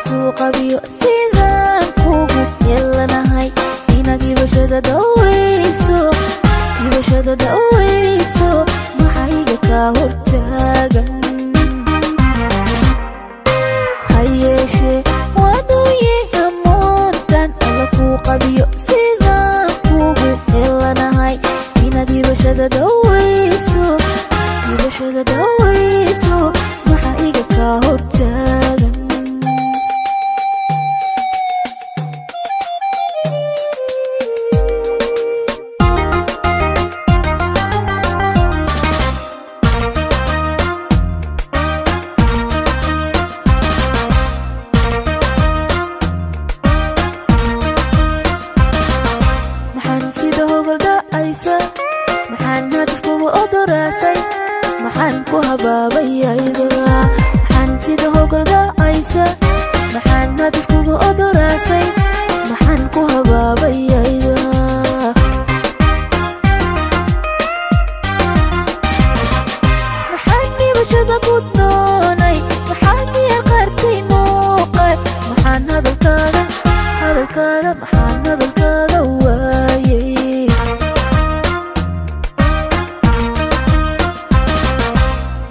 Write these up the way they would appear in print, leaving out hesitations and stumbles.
ku qabiyo sidaan kugu yeelanahay inaad ibashada daweyso ibashada daweyso maxaa iga kaa hortaagan hayeeshee waaduye hamoontan alla ku qabiyo sidaan kugu yeelanahay inaad ibashada daweyso ibashada daweyso maxaa iga kaa hortaagan maxaan sida hogolda aysa maxaan hadafkugu odoraasay maxaan ku habaabayayda maxaan sida hogolda aysa maxaan hadafkugu odoraasay maxaan ku habaabayayda maxaan dhibashada ku doonay maxaan diyaar qaartay muuqay maxaan hadalkaaga hadalkaaga maxaan hadalkaaga waayay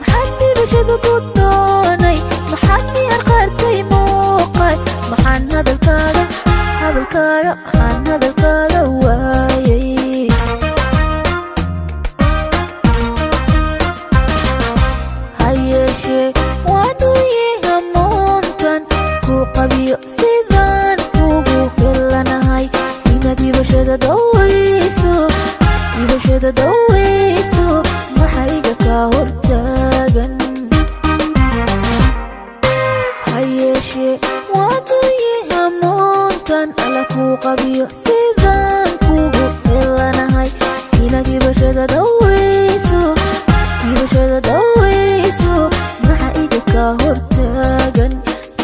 maxaan dhibashada ku doonay maxaan diyaar qaartay muuqay maxaan hadalkaaga hadalkaaga maxaan hadalkaaga waayay hayeeshee waaduye hamoontan ku qabiyo sidaan kugu helanahay inaad ibashada daweyso ibashada daweyso maxaa iga kaa hortaagan hayeeshee waaduye hamoontan alla ku qabiyo sidaan kugu helanahay inaad ibashada daweyso ibashada daweyso maxaa iga kaa hortaagan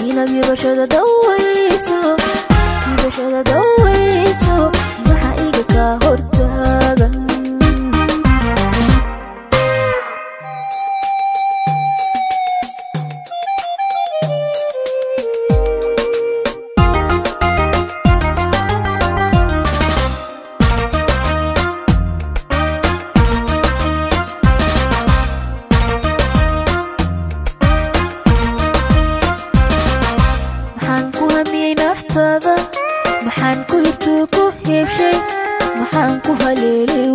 inaad ibashada daweyso ibashada daweyso maxaa iga kaa hortaagan maxaan ku hamiyey naftaada maxaan ku hirtuu ku heebshay maxaan ku haleelay.